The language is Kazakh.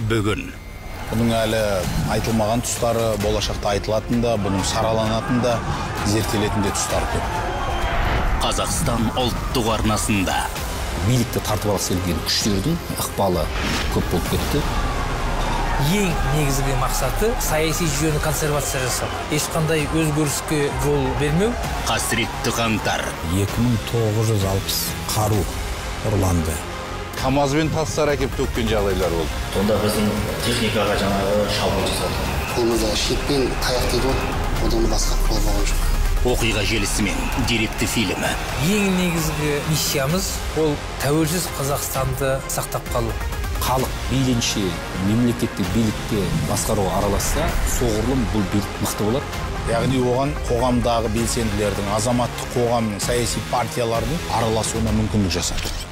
Бүгін. Бұның әлі айтылмаған тұстары, болашақта айтылатын да, бұның сараланатын да, зерттелетін де тұстары көп. Қазақстан ұлттық арнасында. Билікті тартып алғысы келген күштердің ықпалы көп болып кетті. Ең негізгі мақсаты саяси жүйені консервация жасау. Ешқандай өзгеріске жол бермеу. Қасіретті қаңтар. 2960 қару ұрланды. Камазбен тастар әкеп төккен жағдайлар болды. Сонда біздің техникаға жаңағы шабуыл жасады. Қолымызда шекпен таяқ дейді ғой, одан басқа құрал болған жоқ. Оқиға желісімен деректі фильмі. Ең негізгі миссиямыз ол тәуелсіз Қазақстанды сақтап қалу. Халық мейлінше мемлекетті билікке басқаруға араласса, соғұрлым бұл билік мықты болады. Яғни оған қоғамдағы белсенділердің, азаматтық қоғамның, саяси партиялардың араласуына мүмкіндік жасады.